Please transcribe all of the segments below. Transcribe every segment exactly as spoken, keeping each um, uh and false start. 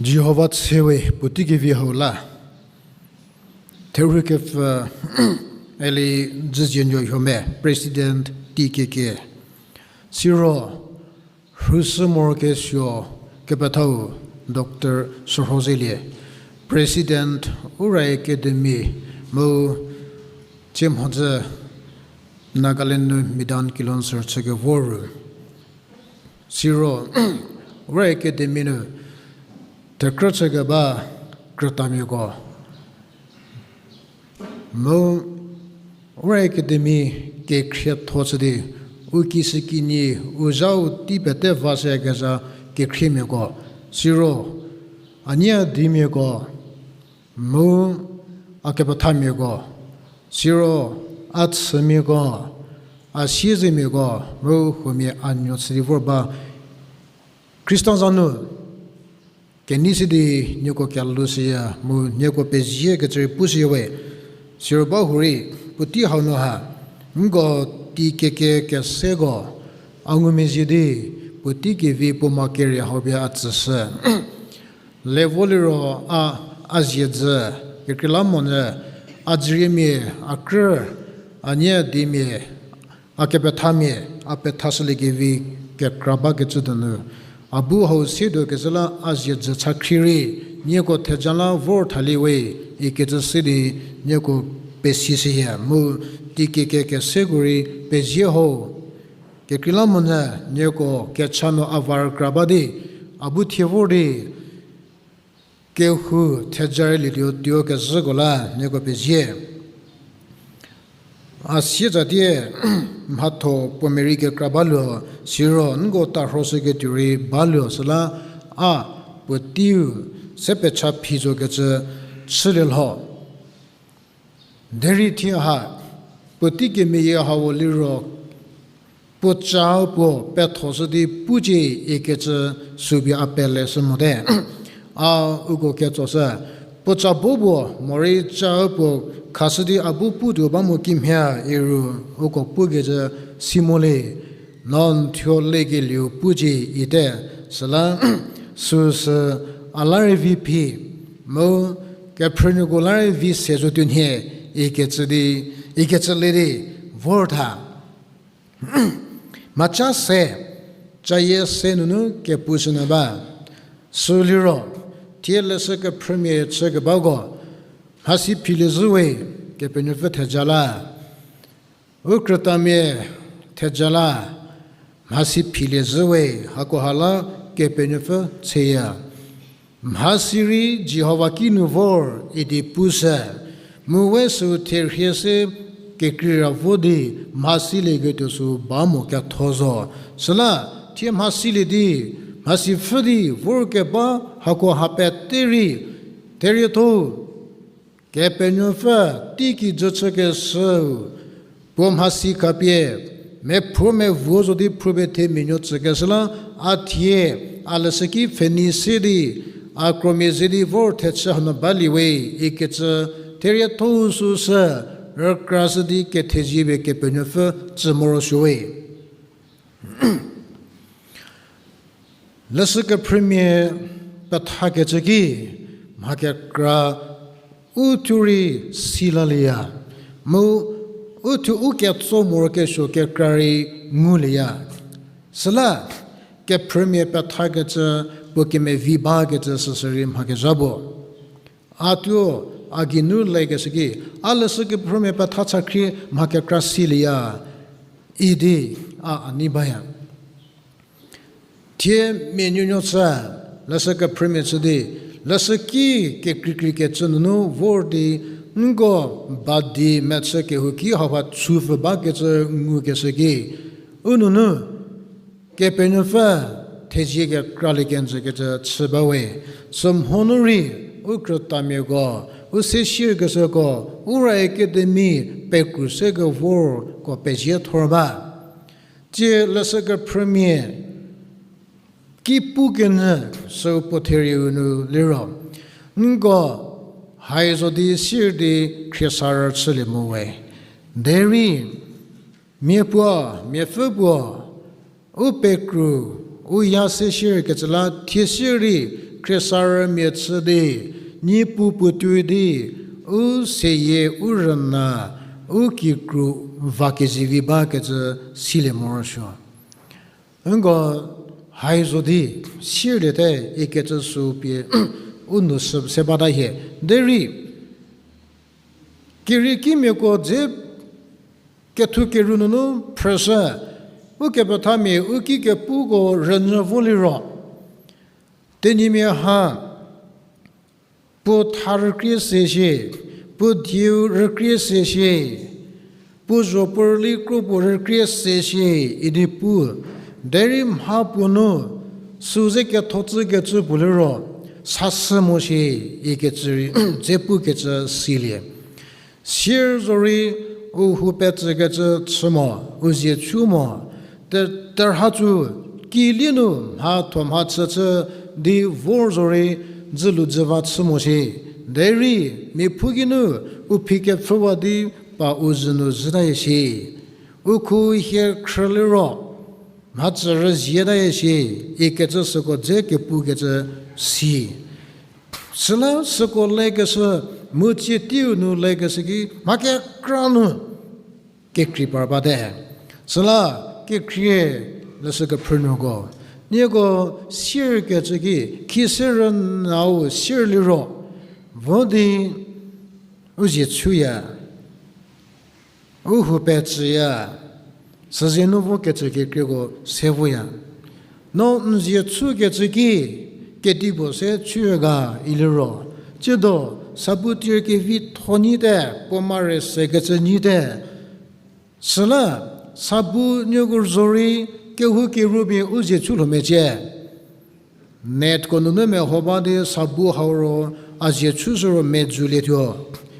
Jihova tse we puotei kevi hau la. Therhukepfü Eli Dzüzienuo Hiome, President T K K. Siro, rhusü morokesuo kepethau Doctor Shürhozelie, President Ura Academy, mu tsie mhodzü Nagaland nu midan kilon sürü chükevoru. Siro, Ura Academy nu thekrü chükeba krütamiako. Mu Ura Academy kekhrietho chü di, u kishükinyi, u zhau tei pete va shüyakezha kekhriemiako. Siro, a nie a dimiako, mu a kepethamiako. Siro, a chümiako, a siezemiako, mu huomia a nuo chü di vor ba. Khrista za nu kenei si di nieko kelou shüya mu nieko pezie kecü rei pushüya we. Siro ba hurei, puotei hau nu ha, nko T K K keseko, a ngumezhie di, puotei kevi puo ma kerie hau pie a tsüshü. Le vo liro a, a zie dzü, kekreilamonyü, a dzüriemia, a krü, a nie a dimia, a kepethamia, a pethashüliekevi kekra bakecü donu, a bu hau sietuo kezhü la a zie dzü cha khrie rei, nieko theja la vor thalie we, ikecü se di nieko pesishüya mu T K K keseko rei pezie ho. Kekreilamonyü nieko kecha nu a va rükra ba di, a bu thie vor di, kehou theja rei lietuo tuo kezhüko la nieko pezie. A sietsatie mhatho puo merei kekra baluo, siro nko tarhoshüketuo rei baluo süla a puoteiu se pecha phi zo kecü chülie lho. Derei thie ha, puotei kemeyie hau liro, puo ca puo pethoshü di pucie ikecü sübi a peleshü mote. A uko ketsoshü, puo ca bo puo morei ca puo khashü di a bu putuo ba mo kimhie iru uko pukecü si mo le, no n thuo lekelieu pucie ite, süla süsü a la rei vi phi, mu kephrünuoko la rei vi se zotuo nhie, ikecü di, ikecü le di vor tha. Mhaca se, cayie se nunu kepushünyü ba. Sü liro, thie leshü kephrümia chükebako, mhasi philie zhü we, Kepenuopfü theja la. U krütamia theja la, mhasi philie zhü we, hakoha la Kepenuopfü theja. Mhasi rei Jihova kinu vor idi pushü, mu we sü therhie se kekreira vo di mhasilieketuo sü ba mo ketho zo. Süla thie mhasilie di, mhasi pfhü di vorkeba hakoha pete rei, therietho-u Kepenuopfü teiki jüchükeshüu, puo mhasi khapie, mephruo mevuo zo di phrüpie themia nuo tsükeshü la, a thie, a leshüki pfhenei se di, a kromia ze di vor thechü hanu balie we, ikecü, therietho-u süsü, rükrashü di kethezie pie Kepenuopfü tsü morosuo we. Leshü kephrümia pethakecü ki, mha kekra u thuo rei silalieya, mu u thuo u ketso morokesuo kekra rei ngulieya. Süla, kephrümia pethakecü, puo kemevi bakecü süsü rei mha kezha puo. A thuo, a geinu lekeshü ki, a leshü kephrümia petha chakhrie mha kekra silieya, idi a a nei baya. Thie mia nuonuo chü, leshü kephrümia chü di, leshüki kekreikrei kecü nunu vor di, nko ba di mechü kehouki hauha chüpfü bakecü ngukeshü ki, u nunu, Kepenuopfü thezie kekralie kenjü kecü chü ba we, sümhonu rei, u krütamiako, u seshierkeshüko, Ura Academy pekru se kevorko pezie thor ba. Tsie leshü kephrümia ki pukenyü süu puo therieu nu liro, nko hai zo di sier di khriesarü chülie mo we. Derei, mia puo, miapfü puo, u pekru, u ya seshierkecü la thie sier di khriesarümia chü di, niepu puotuo di, u seyie u rüna, u kikru va kezivi bakecü silie morosuo. Nko hai zo di, sirliete ikecü sü pie u nou sü se bata hie. Derei, keriekimiako dze kethu keru nunu phrüshü, ukepethamia u ki kepuko rünyü vo liro, Tenyimia ha, puo tha rükrie se shie, puo dieu rükrie se shie, puo zho puo rüli kro puo rükrie se shie, idi pu. Derei mha puo nu, sü ze ketho tsükecü puo liro, sashü mo shie, ikecü rei, dze pukecü silie. Sier zorei u hou petsükecü chü mo, u zie chu mo, te-, terha tsu, kilie nu mhatho mhachü chü di vor zorei dzülu dzüva chü mo shie. Derei, mia phu geinu u phi kepfhüwa di pa u zhü nu zhütaya shie. U khu hie khrü liro, mhacü rüzietaya shie, ikecü süko dze kepukecü si. Süla süko lekeshü, mu tsie teiu nu lekeshü ki mha kekra nu kekrei par bate. Süla kekhrie leshü kephrünuoko, nieko sierkecü ki, khise rünau sier liro, vo di u zie chuya, u hou petsüya, süzie nu vo kecü kekrieko se voya. No n zie chukecü ki, kedipuo se chuya ga iliro, tsiedo, sabu tir kevitho nyite, puo mare sekecü nyite. Süla, sabu nieko zorei, kehoukeruopie u zie chu lho mecie. Netko nunu meho ba di sabu hau ro, a zie chu sü ro medzulietuo,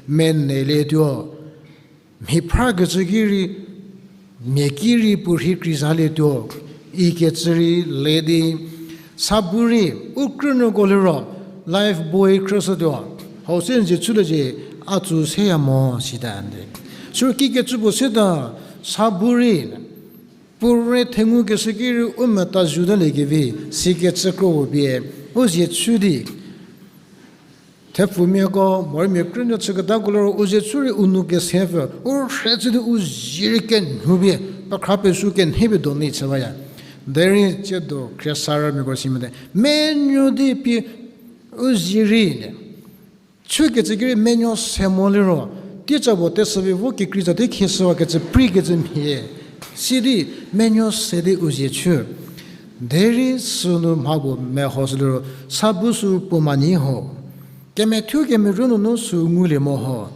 menelietuo. Mhi phrakecü ki rei, mia ki rei puo rhei krizalietuo, ikecü rei le di, sabu rei, u krünuoko liro, Lifebuoy khrüshütuo, hau se n zie chule zie, a tsü seya mo sita nde. Sü kikecü puo seta, sabu rei, puo re thengukeshü ki rei u meta zhütaliekevi, sikecü kro puo pie, u zie chu di. Thepfumiako, morei mia krünuo chüketako liro u zie chu rei u nou kesepfü, u rhie chü di u zie rei kenhupie, pekhra pesu kenhepie do ni chü baya. Derei tsiedo khriesarümiako si mote. Menuo di pie u zie rei ne. Chükecü ki rei menuo se mo liro, teica puo tesüpie vo kekrei tsa di khieshüwakecü preikecü mhie. Sidi menuo se di u zie chu. Derei sünu mha puo mehoshü liro, sabu sü puo ma nyi ho. Kemethuo kemerü nunu sü ngulie mo ho.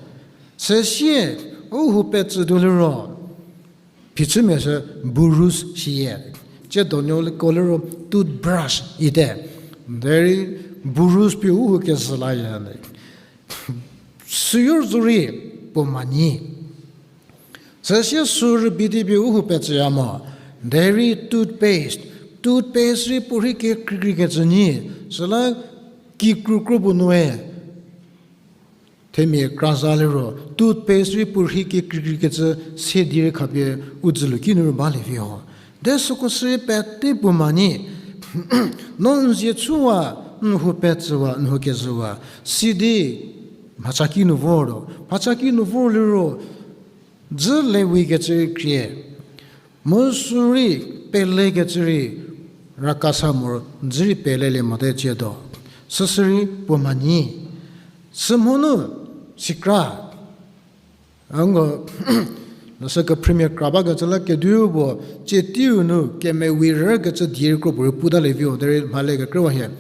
Süsie, u hou petsütuo liro. Phichümia sü brush shie. Tsiedo nuoko liro toothbrush ite. Derei brush pie u hou kezhü laye. Süyo zorei puo ma nyi. Süsie sü rübei di pie u hou petsüya mo. Derei toothpaste. Toothpaste rei puo rhei kekreikreikecü nyi. Süla kikru kro puo nue. Themia kra za liro, toothpaste rei puo rhei kekreikreikecü se di rei khapie u dzülu ki nu rei balie vi ho. De süko sürei pete puo ma nyi. No n zie chuwa, n hou petsüwa, n hou kezhüwa. Sidi, mhacha ki nu vor ro. Mhacha ki nu vor liro, dzü lewikecü rei krie. Mu sürei pelekecü rei rakasa moro, dzü rei pelelie mote tsiedo. Süsürei puo ma nyi. Sümhonu sikra. Ango, leshü kephrümia kra bakecü la kedipuo, tsie teiu nu kemewi rükecü die rei kro puorei puta leviu, derei mhale kekrüwa hie.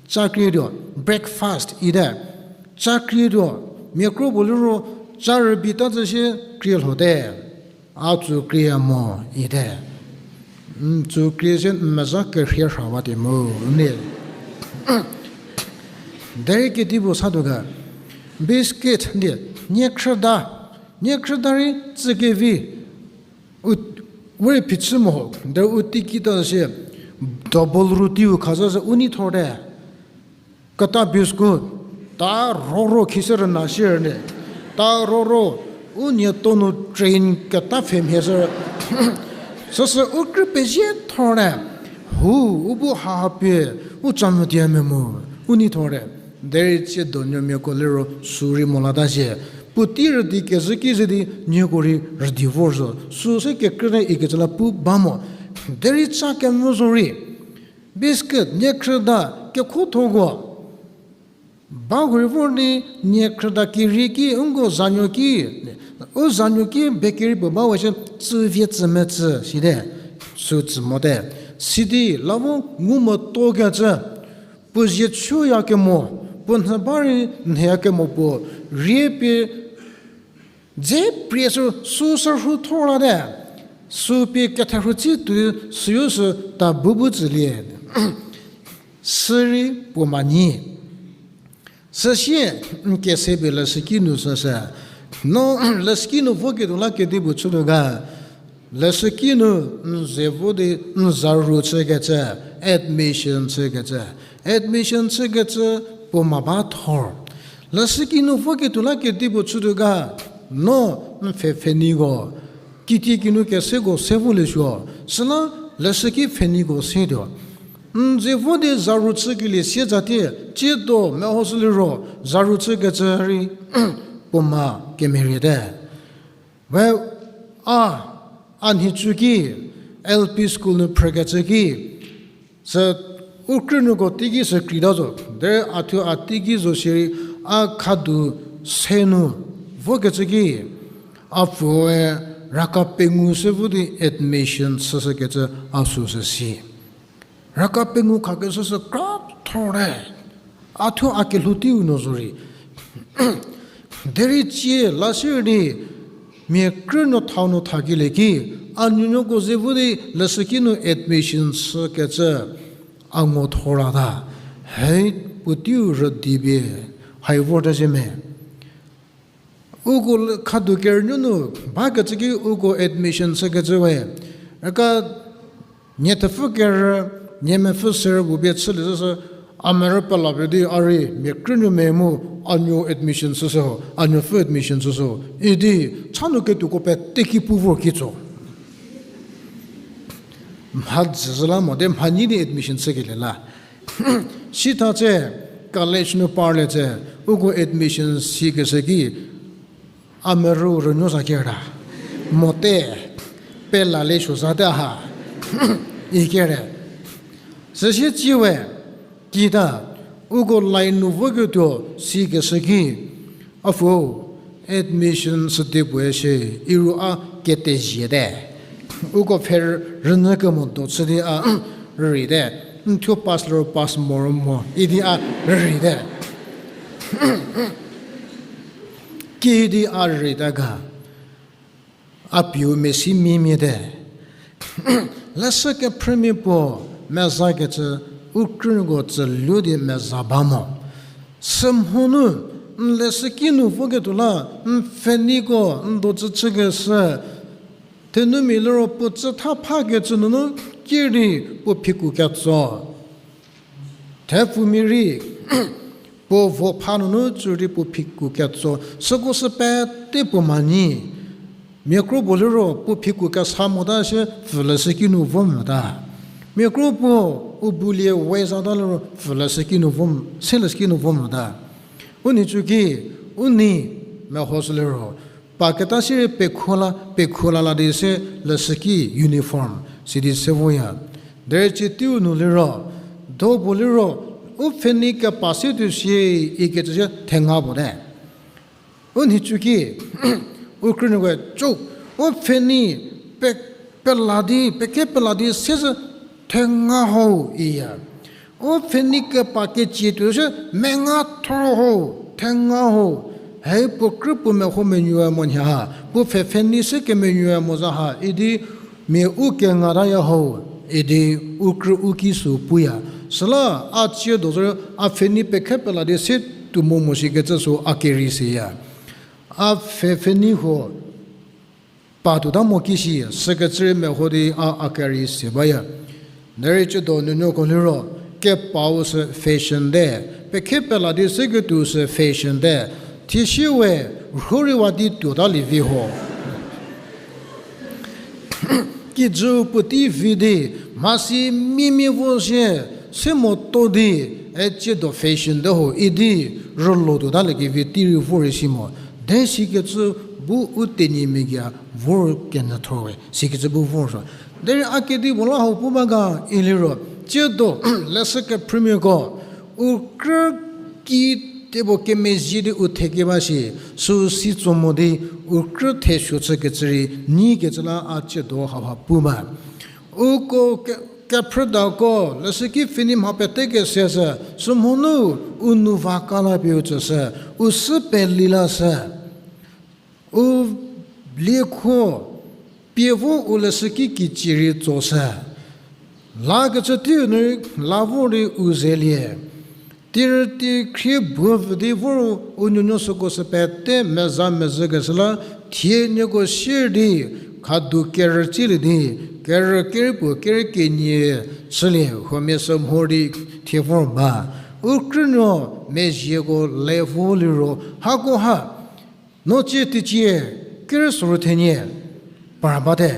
Ca krietuo, breakfast ite. Ca krietuo, mia kro puo liro, ca rübei ta zü sie krie lhote. A tsü krie mo ite. N tsü krie sie n meza kerhie rhawa te mu, ni. Derei kedipuo satuo ga. Biscuit di, niekhrüda. Niekhrüda rei tsükevi. U, we rei phichü mo ho. Derei u teiki ta sie. Double roti u khaza se u nei thorte. Keta biscuit, ta roro khise rüna shie rüne. Ta roro, u nieto nu train keta pfhe mhie sü. Süsü u krü pezie thorte. Hu, u bu hapie, u ca nu dia memo. U nei thor te, derei tsiedo nuomiako liro sü rei mo lata zhie. Puotei rüdi kezhü ki ze di nieko rei rüdi vor zo. Sü se kekrüte ikecü la pu ba mo. Derei cha kemvü zorei, biscuit, niekhrüda, kekhothoko ba hurei vor di, niekhrüda kerei ki, nko zanuo ki, u zanuo ki bakery puo ba we shie, tsüvie tsü metsü site, sü tsü mote. Sidi la vo ngu motuokecü, puo zie chüyakemo, puo nhü ba rei nhüyakemo puo, rie pie dze prie sü, sü sü rhu thor late, sü pie ketherhu tsi tuoi, süu sü ta bu bu tsülie. Sü rei puo ma nyi. Süsie, n kese pie leshüki nu süsü. No, leshüki nu voketuo la kedipuo chütuo ga. Leshüki nu n ze vo di n za ru chükecü, admission chükecü. Admission chükecü puo ma ba thor. Leshüki nu voketuo la kedipuo chütuo ga. No, n pfhe pfheniko, kitiekinu keseko se volie suo. Süla leshüki pfheniko se tuo. N ze vo di za ru chükelie sie tsatie, tsiedo mehoshü liro, za ru chükecü rei puo ma kemeriete. We, a, a nhicu ki, L P school nu phrükecü ki, sü u krünuoko teiki sü kreita zo, derei a thuo a teiki zo shierei, a khadu se nu vokecü ki, a pfüe raka pengou se vo di admission chüshükecü a sü sü si. Raka pengou khakeshü sü kra thor te. A thuo a kelhou teiu nu zorei. Derei tsie la sirei di, mia krünuo thau nu thakelie ki, a nuonuoko ze vo di leshüki nu admission chükecü a ngo thor lata. Hei, puoteiu rüdi pie, hai vorta zhie me. Uko khadu kerünuo nu bakecü ki uko admission chükecü we. Raka nie thepfü kerü, nie mepfü serü puo pie chülie zhüshü, a merü pela pie di a rei mia krünuo me mu a nuo admission chüshü ho, a nuopfü admission chüshü ho idi, cha nu ketuoko pete ki pu vor kitso. Mha dzüzhü la mo de mhanyi di admission chükelie la. Sitha tse, college nu parlie tse, uko admission sikeshü ki, a merü rünuo za kerta. Mote, pela le suo zate ha. Ikere. Süsie tsie we, kita, uko line nu voketuo sikeshü ki, a pfüu, admission südi puoe shie, iru a ketezie te. Uko pfhe rünyü kemo do chü di a rüreite. N thuo pass liro pass moro mo idi a rüreite. Kiüdi a rüreita ga. A pieu mesi mimia te. Leshü kephrümia puo mezakecü u krünuoko tsülu di meza ba mo. Sümhonu, n leshüki nu voketuo la, n pfheniko n do tsü chükeshü, thenumia liro puo tsütha phakecü nunu ki rei puo phiku ketso. Thepfumia rei, puo vo pha nunu tsü rei puo phiku ketso. Süko sü pete puo ma nyi. Mia kro puo liro puo phiku kesa mota sie pfü leshüki nu vo mota. Mia kro puo u bulie we zata liro pfü leshüki nu vo, se leshüki nu vo mota. U nhicu ki, u nei mehoshü liro, pa keta sirei pekhola, pekhola la di se leshüki uniform sidi se voya. Derei cie teiu nu liro, do puo liro, u pfhenei kepa se tuo sie ikecü sie thenga puo te. U nhicu ki, u krünuokoe co, u pfhenei pe, pela di, pekhe pela di se sü thenga ho iya. U pfhenei kepa kecie tuo se menga thor ho, thenga ho. Hei puo krü puo meho menuoe mo nhie ha, puo pfhe pfhenei se kemenuoe mo za ha idi mia u kengataya ho, idi u krü u ki sü puya. Süla a cie do zorei a pfhenei pekhe pela di se tuo mo mo shikecü sü a kerei seya. A pfhe pfhenei huo pa tuota mo ki shi, sükecü rei meho di a a kerei se baya. Derei ciedo nuonuoko liro, kepau sü fashion te, pekhe pela di seketuo sü fashion te, thiesie we rhoriwa di tuota lievi ho. Kijü puotei vi di, mhasi mimia vo sie, se moto di, e tsiedo fashion te ho idi rülo tuotaliekevi tei rei vor rei si mo. De sikecü bu u tenyimia gei vor kenyü thor we, sikecü bu vor so. Derei a kedipuo la hau pu ba ga iliro, tsiedo leshü kephrümiako u krü ki tebo kemezhie di u thekeba shi, süu si tso mo di u krü thesuo chükecü rei nyikecü la a tsiedo hauha pu ba. Uko ke-, kephrüdako leshüki pfheni mha pete kese sü, sümhonu u nou va ka la pie u tsüshü, u sü peli la shü. U liekhuo pie vo u leshüki kicie rei tsoshü. Lakecü teiu nu la vor di u zelie. Tirüti khrie bu vü di vor u nuonuo süko sü pete meza mezhükeshü la, thie nieko sier di khadu kerü tsielie di, kerü keripuo kerü kenie chülie, huomia sü mhor di thie vor ba. U krünuo mezhieko le vo liro, hako ha, no tsie teicie kerü soru thenie par bate.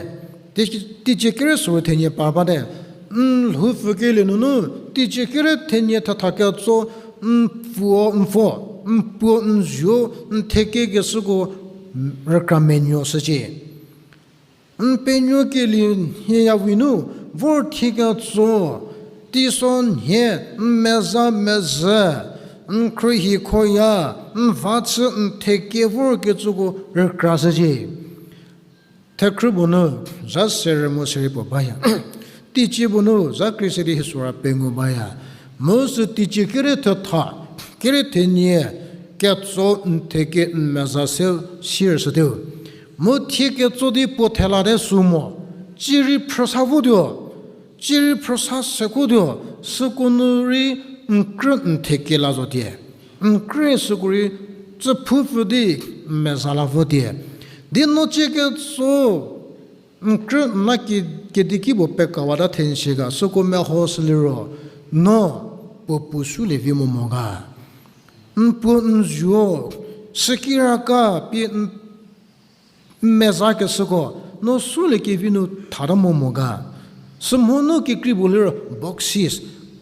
Tei-, teicie kerü soru thenie par bate. N lhoupfükelie nunu teicie kerü thenie thatha ketso, n puo n vo, n puo n zuo, n thekekeshüko rükra menuo shücie. N penuokelie nhie ya vinu vor thie ketso, teiso nhie, n meza mezhü, n khruohi khoya, n va chü n theke vorkecüko rükra shücie. Thekhrü puo nu zha serü mu serei puo baya. Teicie puo nu zha kri se di hisora pengou baya. Mu sü teicie kerü thetha, kerü thenie, ketso n theke n meza se sier shütuo. Mu thie ketso di puo thela te sü mo, cierei phrüsa votuo, cierei phrüsa sekuotuo, süko nu rei n krü n theke la zotie. N krü süko rei tsüphupfü di n meza la votie. Di no tsie ketso n krü n la ki, kediki puo pekawata thenshie ga, süko meho shüliro, no puo puo sulie vi mo mo ga. N puo n zuo, sükiraka pie n, n mezakeshüko, no suliekevi nu thata mo mo ga. Sümhonu kekrei puo liro boxes,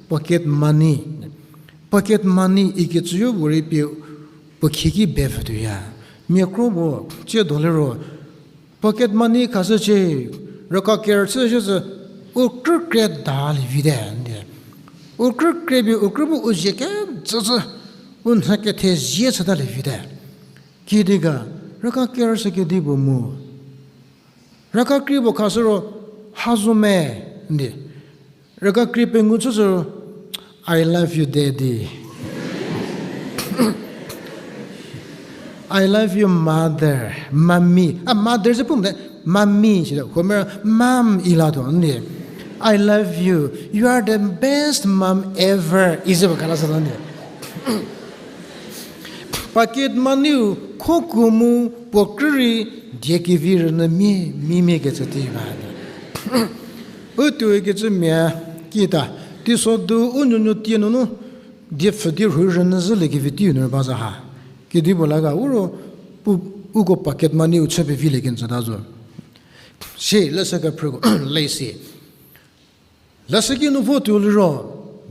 pocket money. Pocket money ikecüyo puorei pie puo khieki bepfütuoya. Mia kro puo tsiedo liro, pocket money khashücie, rüka kerü chüshü sü, u krü kre dalie vite, n die. U krü kre pie u krü bu u zie kecücü, u nhü kethezie chütalie vite. Kidi ga, rüka kerü sü kedipuo mu. Rüka kri puo khashü ro, ha zo me, n die. Rüka kri pengou chüshü ro, I love you, daddy. I love you, mother, mommy. A, mother se pu mote, mommy site, huomia mom ilatuo, n die. I love you. You are the best mom ever. Isi ba kala sata, n die. Pocket money-u khoku mu puo krü rei die kevi rünyü mia, mia, mia kecü tei ba. U tuoikecü mia kita, teiso du u nuonuo tie nunu, diepfü di rhu rünyü zhüliekevi teiu nu rei ba za ha. Kedipuo la ga u ro, pu, uko pocket money-u chü pevilie kenjüta zo. Si, leshü kephrüko, lesi. Leshüki nu votuo liro,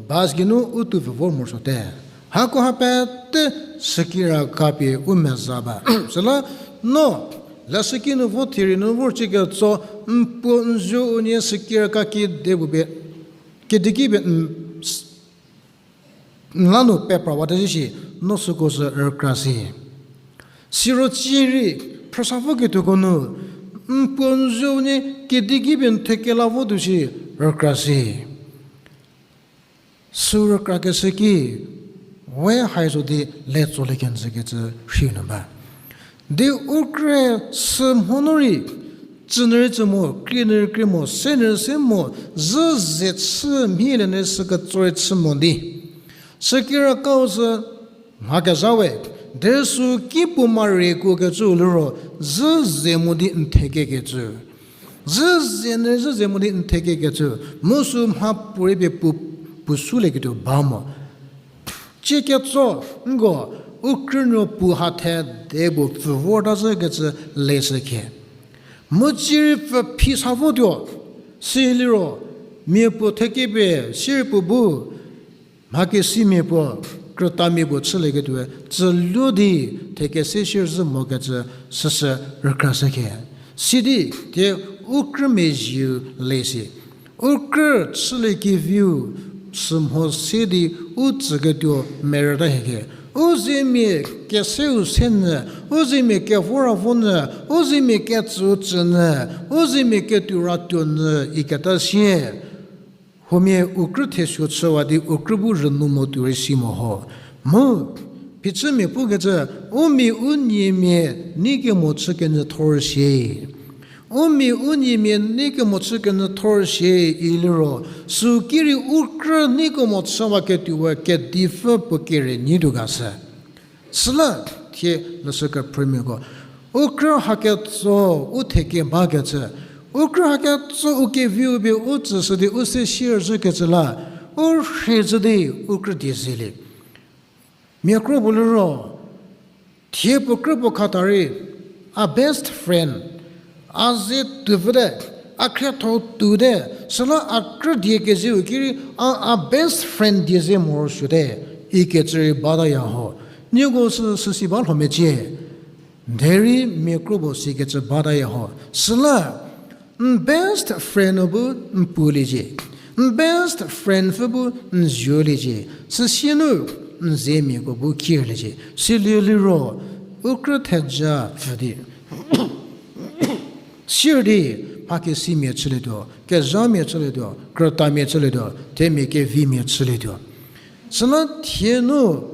bus geinu u tuo pfü vor morosuote. Hakoha pete sükiraka pie u meza ba. Süla no, leshüki nu vo thie rei nu vor tsie ketso, n puo n zuo unie sükiraka kedipuo pie, kediki pie n, n la nu peprawate zhü shi, no süko sü rükra si. Siro tsie rei, phrüsa voketuoko nu, n puo n zuo unie kediki pie n thekela votuo shi rükra si. Sü rükrakeshü ki, we hai zo di le tsolie kenjü kecü rhei nu ba. Di u krü sümhonu rei, tsünyü rei tsü mo, krinyü rei krie mo, senyü rei se mo, zhü ze chü mhielie nyü sü ketso rei chü mo di. Sükiraka-u sü mha kezha we, derei sü ki puo mare kuokecüu liro, zhü ze mo di n thekekecü. Zhü ze nyü zhü ze mo di n thekekecü. Mu sü mha puorei pie puo, puo sulieketuo ba mo. Tsie ketso, nko, u krünuo puo ha the de puo pfü vorta zhükecü leshü khe. Mu tsie rei pfü phi sa votuo, siliro, mia puo thekepie, sirei puo bu, mhakesimia puo, krütamia puo chülieketuoe, tsüluo di, thekese shierzhü mokecü, süsü rükrashü khe. Sidi, thie u krü mezhieu le si. U krü chülie keviu, sümho se di, u tsüketuo merüta hie khe. U zemia keseu se nyü, u zemia kevo ra vo nyü, u zemia ketsüu tsü nyü, u zemia ketuo ra tuo nyü iketa sie. Huomia u krü thesuo chüwa di u krü bu rünou mo tuo rei si mo ho. Mu, phichümia pukecü, u mia u niemia nei kemo chü kenyü thor sie. U mia u niemia nei kemo chü kenyü thor sie iliro, süki rei u krü nei kemo chüwaketuowe kedipfü puo kere nyi tuo ga sü. Süla thie leshü kephrümiako, u krü haketso u thekebakecü, u krü haketso u keviu pie u tsüshü di u se shierzhükecü la, u rhie zhü di u krü die zelie. Mia kro puo liro, thie puo krü puo khata rei, a best friend, a ze tuopfüte, a khrietho tuote, süla a krü die kezeu ki rei, a, a best friend die ze morosuote, ikecü rei bataya ho. Nieko sü, süsi ba lho mecie. Derei mia kro puo sikecü bataya ho. Süla, n best friend-u bu n puliecie. N best friendpfü bu n zuoliecie. Süsie nu n zemiako bu kirliecie. Silie liro, u krü theja pfü di sier di, mhakesimia chülietuo, kezhamia chülietuo, krütamia chülietuo, themia kevimia chülietuo. Süla thie nu,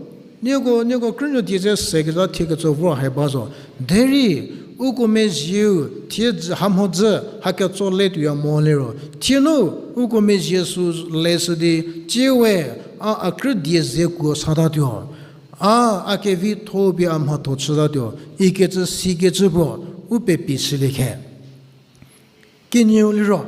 nieko, nieko krünuo die ze sekezha thie ketso vor hai ba zo. Derei, uko mezhieu, thie hamhodzü, haketso le tuoya mo liro. Thie nu, uko mezhie sü leshü di, tsiewe, a, a krü die ze kuo satatuo. A, a kevitho pie a mhatho chütatuo. Ikecü sikecü puo, u pepi shülie khe. Kenieu liro,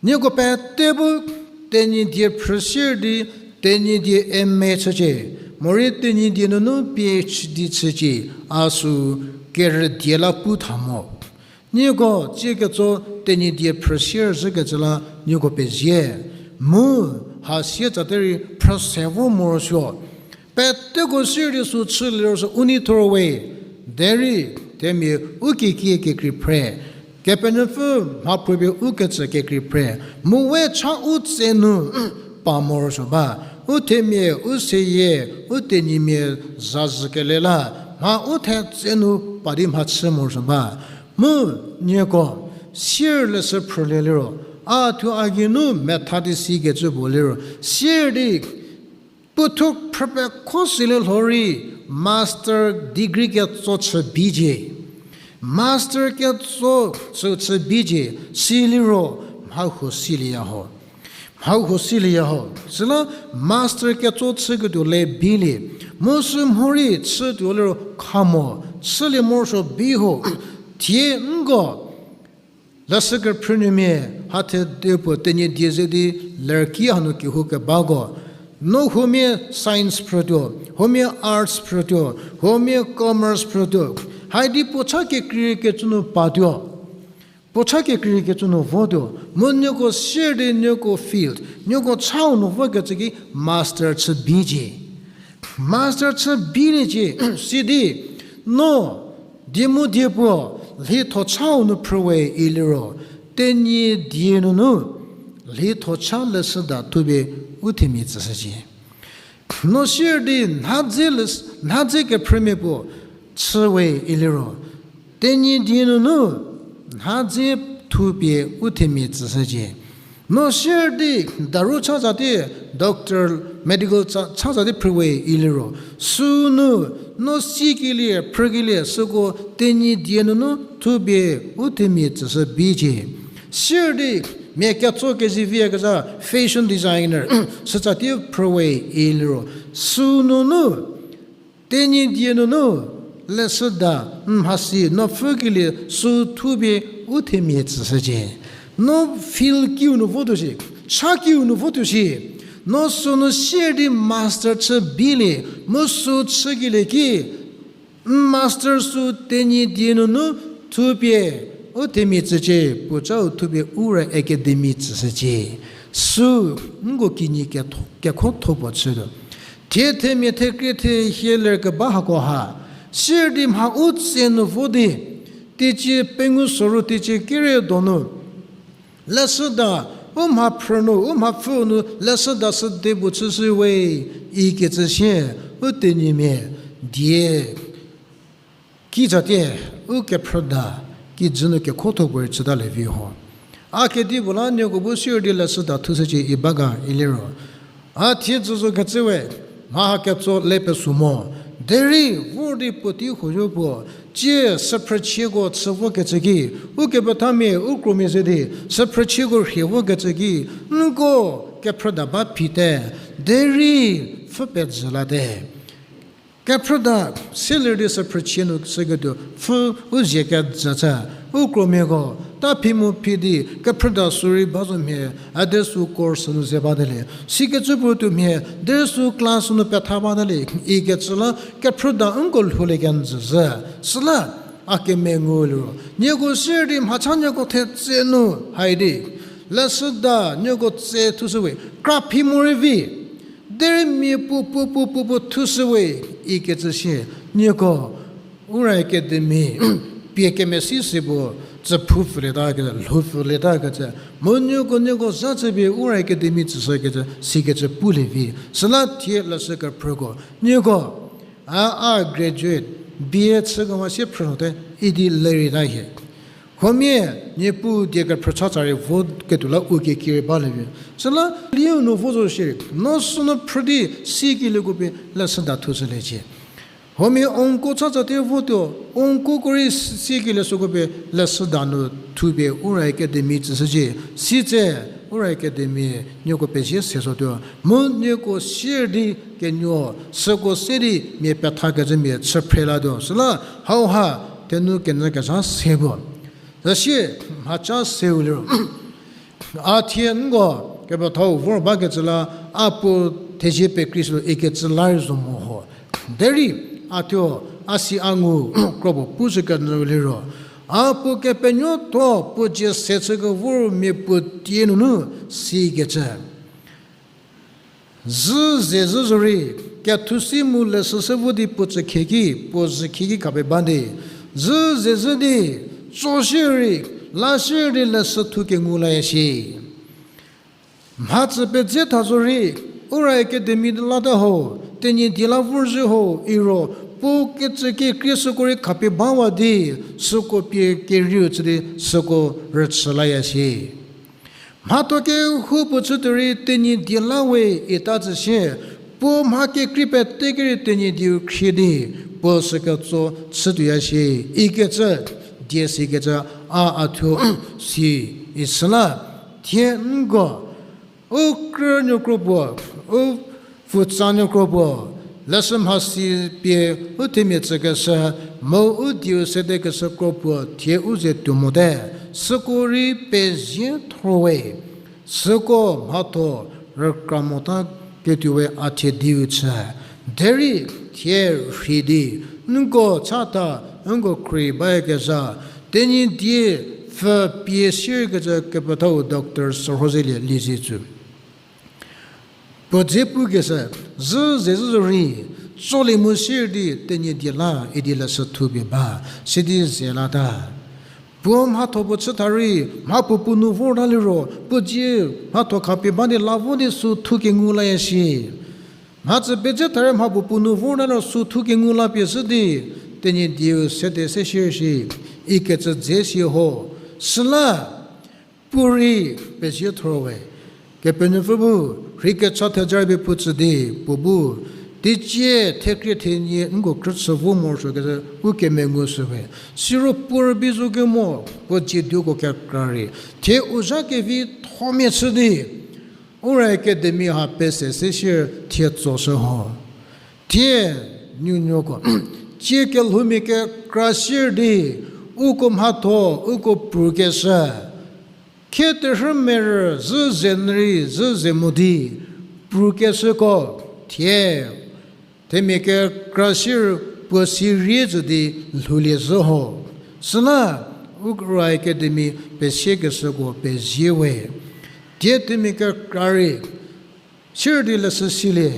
nieko pete bu Tenyidie phrüsier di, Tenyidie M A chücie, morei Tenyidie nunu P H D chücie, a sü kerüdie la pu tha mo. Nieko tsie ketso Tenyidie phrüsier zhükecü la nieko pezie. Mu, ha sie tsate rei phrüse vor morosuo. Peteko sier di sü chü liro sü u nei thor we. Derei, themia u kekie kekrei phre. Kepenuopfü mha phruopie u ketsü kekrei phre. Mu we cha u tse nu pa morosuo ba. U themia, u seyie, u tenyimia zazhükele la, mha u thetse nu pa di mhachü morosuo ba. Mu, nieko, sier leshü phrülie liro, a thuo a geinu metha di sikecü puo liro, sier di puothuo phrüpekho silie lhorei master degree ketso chü bicie. Master ketso chü, chü bicie, siliro mhahuo silieya ho. Mhahuo silieya ho. Süla master ketso chüketuo le bilie. Mu sü mhorei chütuo liro kha mo, chülie morosuo bi ho. Thie nko leshü kephrünuomia, hathe de puo Tenyidie ze di lerki hanu kehoukebako. No huomia science phrütuo, huomia arts phrütuo, huomia commerce phrütuo. Haidi puo cha kekreikecü nu patuo. Puo cha kekreikecü nu votuo. Mu nieko sier di nieko field, nieko chau nu vokecü ki master chü bicie. Master chü biliecie, sidi, no, die mu die puo, lhitho chau nu phrüwe iliro, Tenyidie nunu, lhitho cha leshüda thupie u themia tsüshücie. No sier di nhadze le, nhadze kephrümia puo chüwe iliro, Tenyidie nunu nhadze thupie u themia tsüshücie. No sier di daru chazati, doctor, medical cha, chazati phrüwe iliro, sünu, no sikelie, phrükelie, süko Tenyidie nunu thupie u themia tsüshü bicie. Sier di mia ketso keziviyakezha fashion designer, sütsati phrüwe iliro, sünunu, Tenyidie nunu, leshüda, n mhasi, no pfhükelie, sü thupie u themia tsüshücie. No field kiu nu votuo shi, cha kiu nu votuo shi, no sünu sier di master chü bilie, mu sü chükelie ki, n master sü Tenyidie nunu thupie u themia tsücie, puocau thupie Ura Academy tsüshücie. Sü, nko kinyi ketho-, kekhotho puo chütuo. Thie themia thekrie thehie lerkeba hako ha, sirdi mha u tse nu vo di, teicie pengou soru teicie kerie donu, leshüda, u mha phrü nu, u mha pfü nu leshüda sü de bu chüshü we, ikecü sie, u tenyimia die kizatie, u kephrüda, kijü nu kekhotho puorei chütalie vi ho. A kedipuo la nieko bu sirdi leshüda thushücie iba ga iliro, a thie dzü zokecü we, mha ha ketso le pesu mo. Derei vor di puotei huoyo puo, tsie süphrüchieko chü vokecü ki, ukepethamia u kromia ze di süphrüchieko rhie vokecü ki, nko kephrüda ba phite, derei pfhü pezhü late. Kephrüda, siler di süphrüchie nu chüketuo pfhü u zie kejü chü, u kromiako ta phi mu phi di kephrüda sü rei ba zo mhie, a de sü course nu ze bate le, sikecü puo tuo mhie, de sü class nu petha bate le ikecü la kephrüda nko lhoulie kenjü zhü. Süla a kemengu liro, nieko sirdi mhacha nieko thetse nu hai di, leshüda nieko tse thushü we, kra phi morei vi, derei mia puo puo puo puo puo thushü we, ikecü sie, nieko Ura Academy pie kemesi se puo tsüphu pfülietakecü, lhou pfülietakecü, mu nieko nieko za chüpie Ura Academy tsüshükecü sikecü pulie vi. Süla thie leshü kephrüko, nieko a, a graduate, B A chükewa sie phrünuote idi lerei ta hie. Huomia, Niepuu die kephrü chatsa rei vo ketuo la u kekirei balie vi. Süla liu nu vo zo shierei, no sünu phrü di sikelieko pie leshüda thushüliecie. Huomia onko chatsa te votuo, onkoko rei sikelie süko pie leshüda nu thupie Ura Academy tsüshücie, sitse Ura Academy nieko pezie se zotuo, mu nieko sirdi kenuo süko se di mia pethakecümia chü phre latuo. Süla hauha thenu kenyü kezha se puo. Zasie mhaca seu liro, a thie nko kepethau vor bakecü la, a puo thezie pekrei sütuo ikecü la rei zo mo ho. Derei a thuo a si a ngu kro puo pushü kenyü liro, a puo kepenuotho puo dzie se chü kevor mia puo tie nunu sikecü zhü ze zhü zorei, kethusi mu leshü se vo di puo tsü khieki, puo zhü khieki khapie ba di, zhü ze zhü di, tso shierei, la shierei leshü thu kengu laya shie. Mhatsü pedze tha zorei, Ura Academy di lata ho, Tenyidie la vorzhü ho iro, puo kecü kekrie süko rei khapie bawa di, süko pie kerieu chü di süko rüchü laya shie. Mhatho kehoupuo chütuo rei Tenyidie la we ita tsü sie, puo mha kekrei pete ki rei Tenyidieu khrie di, puo süketso chütuoya shie, ikecü die sikecü a a thuo si isüla, thie nko u krünuo kro puo, u pfutsanuo kro puo, leshü mhasi pie u themia tsükeshü, mu u dieu sedekeshü kro puo thie u ze tuo mote, süko rei pezie thor we. Süko mhatho rükra mota ketuo we a thie dieu chü. Derei thie rhei di, nko chata, nko khrie bayakezha, Tenyidie pfü pie sierkecü kepethau Doctor Sürhozelie Liezietsu puo dze pukeshü, zhü ze zhü zorei, tsolie mu sier di Tenyidie la idi leshü thupie ba, sidi ze lata. Puo mhatho puo chü tha rei, mha puopuo nu vorta liro, puo dzie mhatho khapie ba di la vo di sü thu kengu laya shie. Mhatsü pedze tha rei mha puopuo nu vorta liro sü thu kengu la pie shü di, Tenyidieu sede se sier shie, ikecü dze si ho. Süla, puo rei pezie thor we. Kepenuopfü bu, rhei kecha theja rei pie puo tsü di, puo bu, teicie thekrie thenie nko krüchü vo morosuokecü u kemengu shü we. Siro puo rübei zo kemo, puo dzie duoko kekra rei, thie u zha kevithomia chü di, Ura Academy ha pese se sier thie tsoshü ho. Thie nuonuoko, tsie kelhoumia kekra sier di, uko mhatho, uko prukeshü, khie terhü merü zhü ze nyü rei zhü ze mo di, prukeshüko, thie themia kekra sier puo si rie zhü di lhoulie zhü ho. Süla, Ura Academy pesiekeshüko pezie we. Die themia kekra rei, sirdi leshü silie,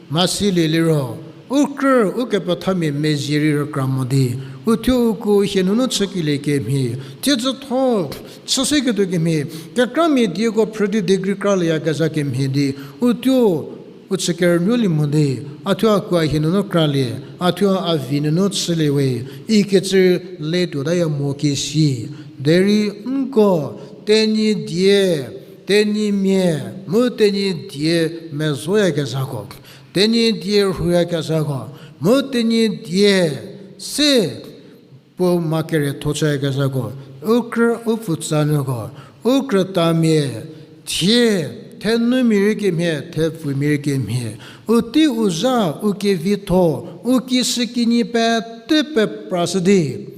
mha silie liro, u krü, u kepethamia mezhie rei rükra mo di, uthuo uko hie nunu chükelie kemhie, thiedzütho, chüseketuo kemhie, kekramia dieko phrü di degree kralieyakezha kemhie di, uthuo, u chü kerünuolie mo di, a thuo a kuo hie nunu kralie, a thuo a vi nunu chülie we, ikecü le tuotaya mo kesi. Derei nko, Tenyidie, Tenyimia, mu Tenyidie mezoyakezhako, Tenyidie rhuyakezhako, mu Tenyidie se puo ma kerietho chüyakezhako, u krü u pfutsanuoko, u krütamia, thie, thenumia rei kemhie, thepfumia rei kemhie, u tei u zha, u kevitho, u kishükinyi pete peprashü di,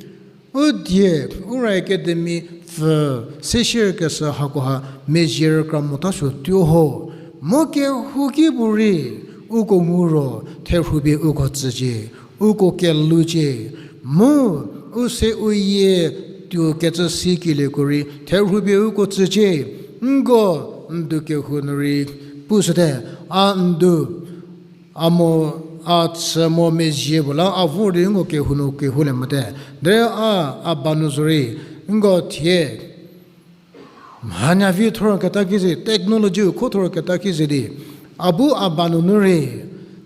u die, Ura Academy pfü, seshierkeshü hakoha mezhie rükra motasuo tuo ho, mu kehouki bu rei, uko ngu ro, therhupie uko tsücie, uko kelhoucie, mu u se u yie tuo kecü sikelieko rei therhupie uko tsücie, nko ndu kehou nu rei pushüte, a ndu, a mo, a chü mo mezhie puo la a vor di nko kehou nu kehoulie mote. Derei a, a ba nu zorei, nko thie mhanyavi thorketa ki ze, technology u kho thorketa ki ze di, a bu a ba nunu rei,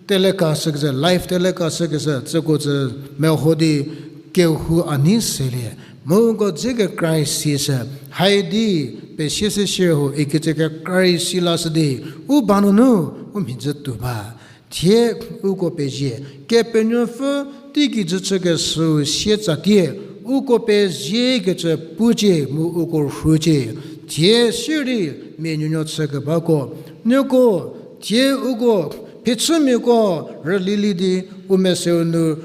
telecast shükecü, live telecast shükecü, tsüko tsü meho di kehou a nei selie, mu nko dze kekra rei si shü, haidi, pesie se shierho ikecü kekra rei si lashü di, u ba nunu, u mhidzü tuo ba. Thie uko pezie, Kepenuopfü teigei jü chükeshüu sietsatie, uko pezie kecü pucie mu uko rhucie, thie sirei mia nuonuo chükebako, nieko, thie uko, phichümiako, rülilie di, u meseu nu,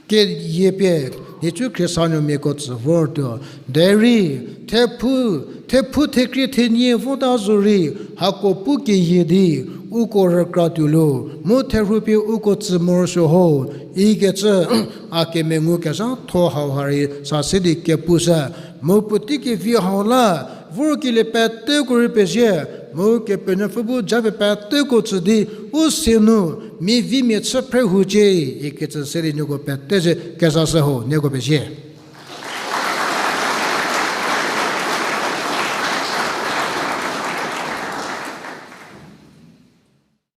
keyiepie, nhicu khriesanuomiako tsü vortuo, derei, thephu, thephu thekrie thenie vota zorei, hako pu keyie di, uko rükra tuo lu, mu therhupie uko tsü morosuo ho, ikecü, a kemengu kezhatho hauha rei sa se di kepushü, mu puotei kevi hau la, vorkelie peteko rei pezie, mu Kepenuopfü bu japie peteko tsü di, u se nu, mia vi mia chü phre hucie, ikecü se di nieko pete ze kezashü ho, nieko pezie.